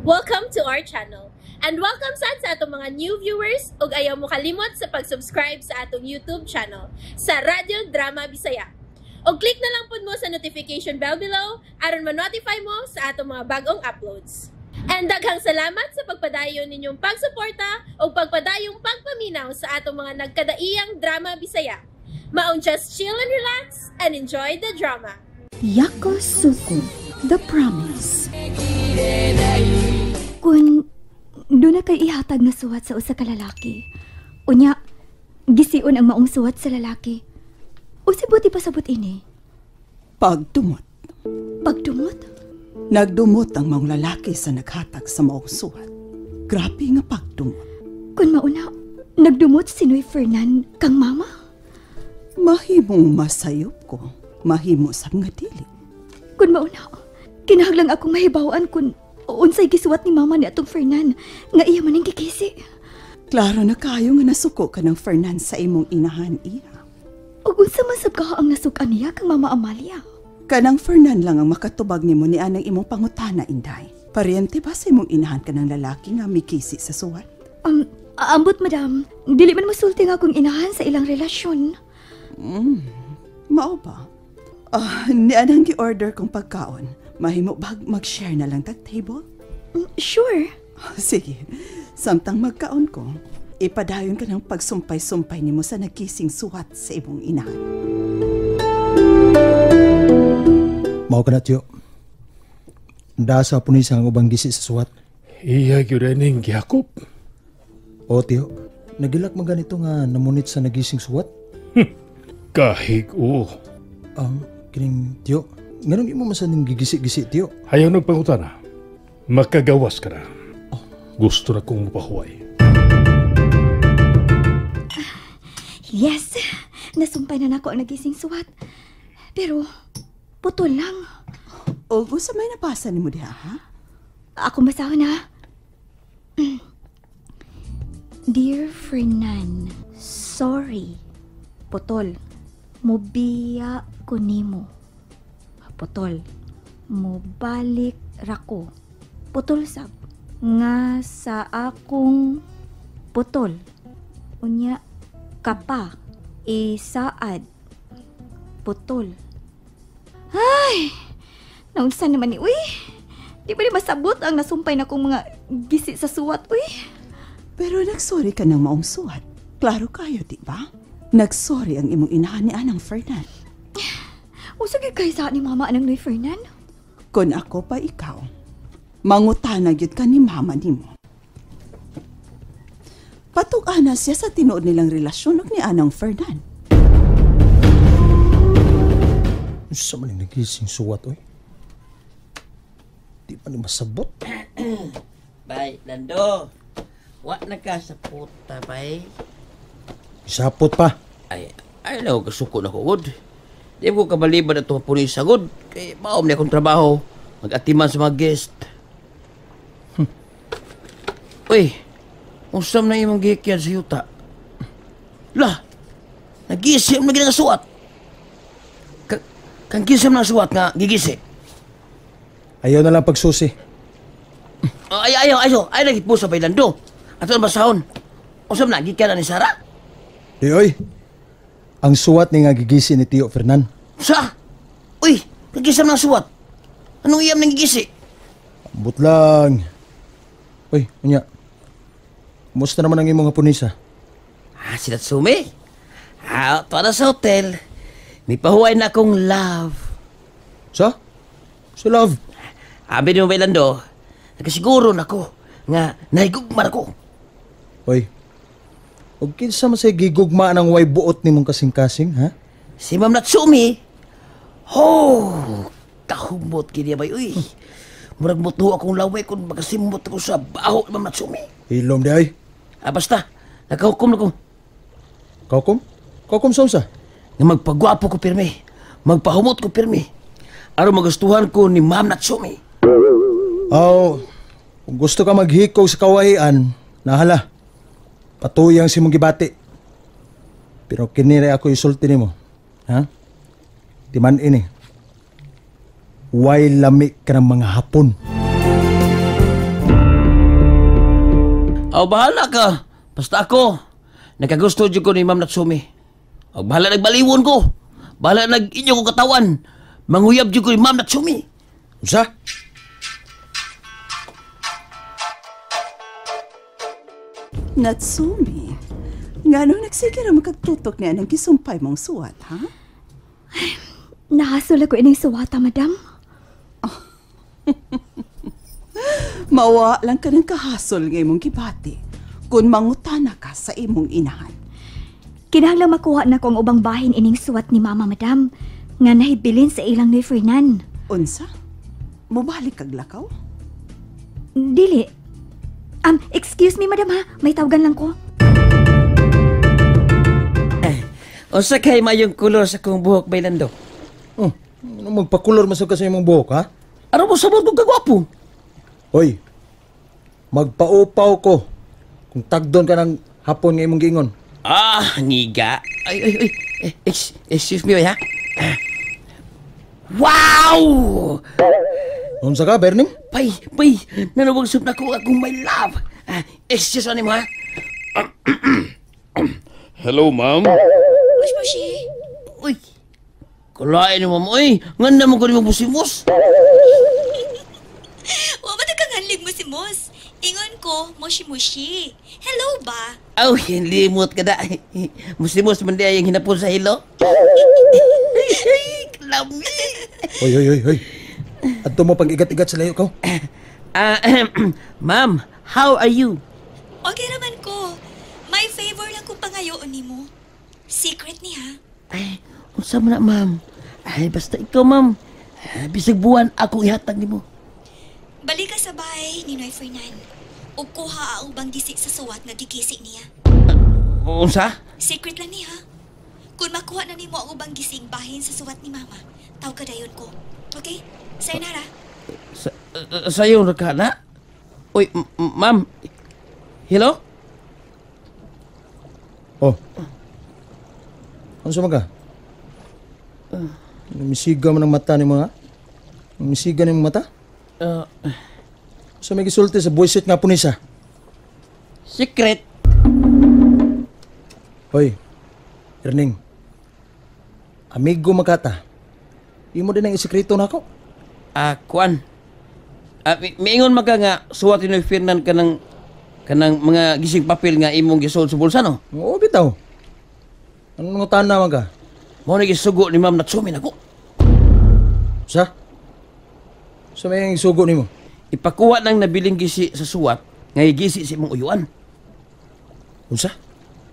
Welcome to our channel. And welcome sad sa atong mga new viewers ug ayaw mo kalimot sa pag-subscribe sa atong YouTube channel sa Radyo Drama Bisaya. Og click na lang pud mo sa notification bell below aron ma-notify mo sa atong mga bagong uploads. And daghang salamat sa pagpadayon ninyong pagsuporta ug pagpadayong pagpaminaw sa atong mga nagkadaiyang drama Bisaya. Maong just chill and relax and enjoy the drama. Yakusoku, The Promise. Kung duna kay ihatag nga suwat sa usa ka lalaki, unya, gision ang maong suwat sa lalaki. Unsay buot ipasabot ini? Pagdumot. Pagdumot? Nagdumot ang maong lalaki sa naghatag sa maong suwat. Grabe nga pagdumot. Kung mauna, nagdumot si Noy Fernan kang mama? Mahimong masayop ko. Mahimo sab nga dili. Kung mauna, kinahanglan akong mahibaw-an kung unsay gisuwat ni mama ni atong Fernan nga iya man ang gigisi. Klaro na kayo nga nasuko ka ng Fernan sa imong inahan, iha. Ug unsa man sab kaha ang nasukan niya kang Mama Amalia? Kanang Fernan lang ang makatubag nimo ni anang imong pangutana, Inday. Paryente ba sa imong inahan kanang lalaki nga mikisi sa suwat? Ambot, madam, dili man mosulti nga akong inahan sa ilang relasyon. Mao ba? Ah, ni anang gi-order kong pagkaon. Mahimo ba mag-share na lang tag table? Sure. Sige, samtang magkaon ko, ipadayon ka ng pagsumpay-sumpay nimo sa nagising suwat sa imong inahan. Mao ka na, Tiyo. Dasa punisa ang ubang gisi sa suwat. Iya gyud ning gihakop. O, Tiyo. Nagilak man ganito nga namunit sa nagising suwat? Kahig o. Kining, Tiyo. Nganong imo man sa ning gigisi-gisi, Tiyo? Ayaw nagpangutana. Makagawas ka na. Gusto na kong mapahuway. Yes, nasumpay na nako ang nagising suwat. Pero, putol lang. O, unsa may nabasa nimo diha, ha? Ako basahon na. Dear Fernan, sorry. Putol. Mubiya ko nimo. Putol. Mubalik rako. Putol sab. Nga sa akong putol. Unya kapa isaad. Putol. Ay! Naunsa naman ni uy. Di ba ni masabot ang nasumpay na kong mga gisi sa suwat, uy? Pero nagsorry ka ng maong suwat. Klaro kayo, di ba? Nagsorry ang imong inahan ni Anang Fernan. Unsa gyud kay sa ni mama anang Noy Fernan? Kung ako pa ikaw, mangutana gyud ka ni mama nimo. Patug-ana siya sa tinuod nilang relasyon ug ni Anang Fernan. Unsa man ning nagising suwat, oy? Di pa ni masabot. Bay, Lando. Wa na ka sa puta, bay. Isapot pa. Ay, ay lang, kasuko na ko, good. Di ko kabaliban na ito punisa, good. Kay maom ni akong trabaho. Mag-atiman sa mga guest. Uy, usam na imong gikyan sa yuta. Lah, nagisi ang naging suwat. Kang gisam na suwat nga gigisi. Ayaw na lang pagsusi. Oh, ay, ayaw, ayaw. Ay, naghipo sa Bailando. Ato ang basahon. Usam na, gikyan na ni Sarah. Di, oy. Ang suwat ni nga gigisi ni Tio Fernan. Sa? Uy, nagisam ng suwat. Anong iyam nang gigisi? Ambot lang. Uy, unya. Kumusta naman ang imong hapunisa? Ah, si Natsume. Ah, tuwa na sa hotel. May pahuway na akong love. Sa? Sa love? Abi ni mo, Bailando, nakasiguro na ko nga nahigugma na ko. Uy, ug kinsa man say gigugma ng way buot nimong kasing-kasing, ha? Si Ma'am Natsumi. Oh, kahumot kini bay uy. Murag mutuo akong laway kung makasimot ako sa baho ni Ma'am Natsumi. Hilom di ay. Ah, basta, nakahukom na ko. Kaukom? Kaukom sa unsa? Nga magpagwapo ko pirmi, magpahumot ko pirmi. Aron magustuhan ko ni Ma'am Natsumi. Aw, kung gusto ka maghikog sa kawahian, nahala. Patuyang si mong gibati. Pero kinire ako isulti nimo. Ha? Di man ini. Way lami ka ng mga Hapon. Aw, bahala ka. Basta ako, nakagusto jud ko ni Ma'am Natsumi. Aw, bahala nagbaliwon ko. Bahala nag inyo kong katawan. Manguyab jud ko ni Ma'am Natsumi. Unsa? Natsumi, nganong nagsige ra makagtutok niya ng gisumpay mong suwat, ha? Ay, nahasol ako ining suwata, madam. Oh. Mawa lang ka ng kahasol nga imong gibati kung mangutana ka sa imong inahan. Kinahanglan makuha na ko ang ubang bahin ining suwat ni Mama, madam, nga nahibilin sa ilang ni Fernan. Unsa? Mubalik kag lakaw? Dili. Excuse me, madam, ha? May tawagan lang ko. Unsa kay mayong kulor sa kong buhok, Bailando? Oh, ano magpakulor masog ka sa imong buhok, ha? Ano mo sabot kong kagwapo? Hoy, magpaupaw ko kung tagdon ka ng hapon nga imong giingon. Ah, ngiga. Ay, ay, ay. Excuse me, ha? Wow! Unsa ka, Berning? Bay, bay, nanawag sub na ko akong my love. Excuse me, ha? Hello, ma'am. Mushi-mushi. Uy, kulain mo, ma'am. Uy, nganda mo ko rin magbusimos. Wa ba kang hanlig mo si Mos? Ingon ko, mushi-mushi. Hello ba? Aw, limot ka da. Musimos man di ay ang hinapon sa hilo. Lami. Hoy, hoy, hoy, hoy. Adto mo pag-igat-igat sa layo ko. Ma'am, how are you? Okay naman ko. May favor lang kung pangayoon nimo. Secret niya. Ay, unsa man na, ma'am? Ay, basta ikaw, ma'am. Bisag buwan akong ihatag nimo. Balik ka sa bahay ni Noy Fernan. Ug kuha ang ubang gisi sa suwat nga gigisi niya. Unsa? Secret lang niya. Kung makuha na nimo ang ubang gising bahin sa suwat ni Mama, tawag ka dayon ko. Okay? Sayonara. Sayo na ka na? Uy, ma'am. Hello? Oh. Ano sa mga? Misiga mo ng mata ni mga? Misiga ni mata? Sa may gisulti sa buwisit nga punisa. Secret. Hoy, Erning. Amigo makata. Imo din ang isekreto nako. Kuan. Miingon man ka nga suwat ni Fernan kanang mga gising papel nga imong gisold sa bulsa, no? Oo, bitaw. Anong nangutana man ka? Mao na gisugo ni Ma'am Natsumi nako. Sa? Sa may gisugo nimo? Ipakuha nang nabiling gisi sa suwat nga gisi sa imong uyuan. Unsa?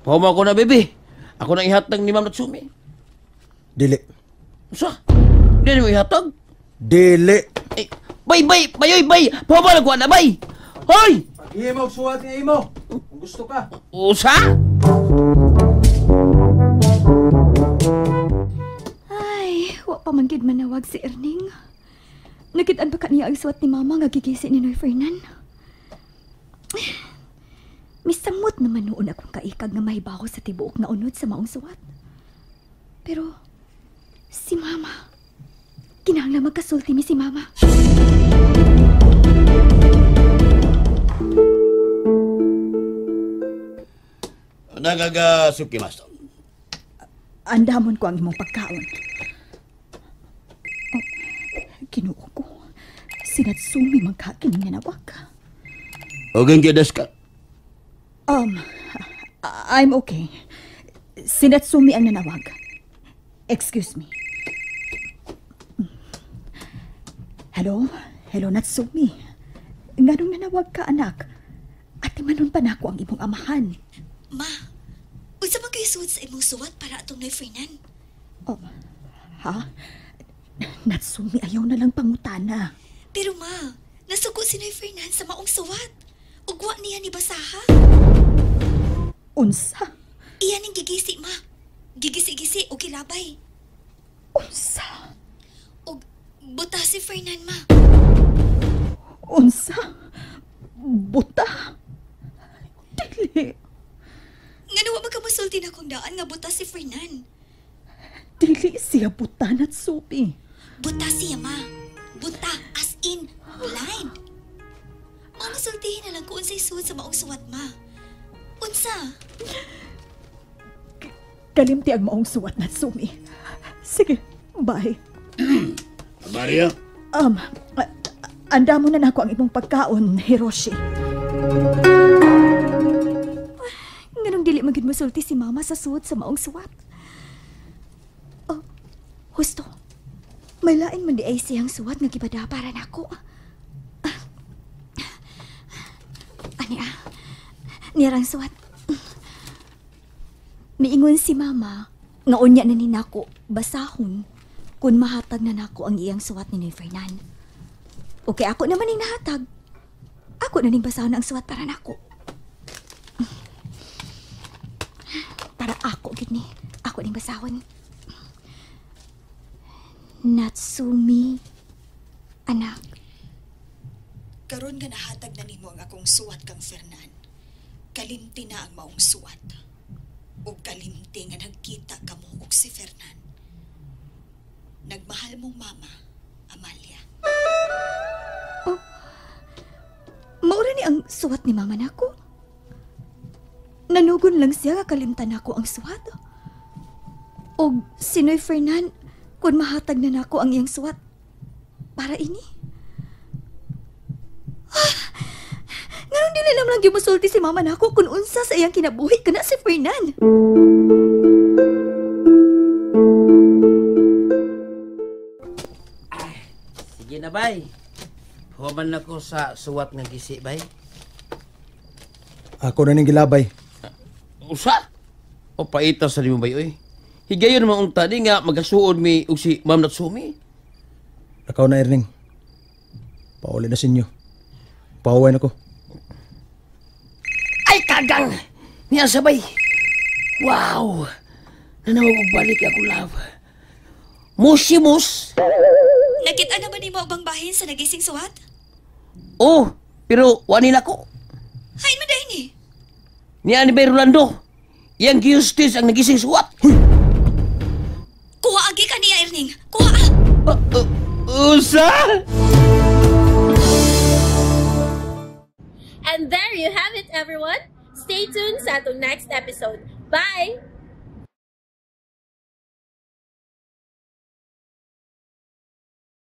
Pahumaw ko na, baby. Ako nang ihatag ni Ma'am Natsumi. Dili. Unsa? Dili mo ihatag? Dili. Eh, bay, bay, bayoy, bay. Pahumaw na kuha na, bay. Hoy! Pag-imaw suwat nga imo. Kung gusto ka. Unsa? Ay, wa pa man gid manawag si Erning. Nakitaan pa ka niya ang suwat ni Mama nga gigisi ni Noy Fernan. Misamot naman noon akong kaikag nga mahibaho sa tibuok nga unod sa maong suwat. Pero, si Mama, kinahanglan magkasulti mi si Mama. Nagagasuki, Master. Andamon ko ang imong pagkaon. Oh, Kinuo ko. Si Natsumi man ka kining nanawag. Okay, gidas ka. I'm okay. Si Natsumi ang nanawag. Excuse me. Hello? Hello, Natsumi. Nganong nanawag ka, anak? Ate manon pa nako ang imong amahan. Ma, unsa man kayo suot sa imong suwat para atong Noy Fernan? Oh, ha? Natsumi, ayaw na lang pangutana. Pero ma, nasuko si Noy Fernan sa maong suwat. Ugwa niya ni basaha. Unsa? Iyan ang gigisi, ma. Gigisi-gisi o kilabay. Unsa? Og buta si Fernan, ma. Unsa? Buta? Dili. Ngano wa magkamasulti na kong daan nga buta si Fernan. Dili siya buta, Natsumi. Buta siya, ma. Buta as in blind. Mamasultihin na lang kung Unsay suot sa maong suwat, ma? Unsa? Kalimti ang maong suwat, Natsumi. Sige, bye. Maria? Anda mo na nako ang imong pagkaon, Hiroshi. Nganong dili magid mosulti si mama sa suot sa maong suwat? Oh, husto. May lain man di ay siyang suwat nga gibada para nako. Ani ah, nirang suwat. Miingon si mama nga unya na ni nako basahon kung mahatag na nako ang iyang suwat ni Noy Fernan. Okay, ako naman ning nahatag. Ako na ning basahon ang suwat para nako. Para ako gid ni. Ako ning basahon. Natsumi, anak. Karon nga nahatag na nimo ang akong suwat kang Fernan. Kalimti na ang maong suwat. Ug kalimti nga nagkita kamo og si Fernan. Nagmahal mong mama, Amalia. Oh, maura ni ang suwat ni mama nako. Nanugon lang siya nga kalimtan nako ang suwat. Og si Noy Fernan, kung mahatag na nako ang iyang suwat, para ini. Ah, nganong dili lang lang gimusulti si mama nako kung unsa sa iyang kinabuhi kana si Fernan. Ay, sige na, bay. Huwaman na ko sa suwat nga gisi, bay. Ako na ning gilabay. Usa? O paita sa nimo, bay, oy. Higayon naman unta di nga magasuod mi og si Ma'am Natsumi. Lakaw na, Erning. Pauli na sinyo. Pauwi na ko. Ay, kagang! Niya sabay! Wow! Nanawag og balik ako, love. Musimus! Nakita na ba nimo ang bahin sa nagising suwat? Oh, pero wani na ko. Hain man dahil ni. Niya ni Bay Rolando. Iyang giyustis ang nagising suwat. Huy! Kuha agi ka niya, Erning. Kuha! Usa! And there you have it, everyone. Stay tuned sa atong next episode. Bye!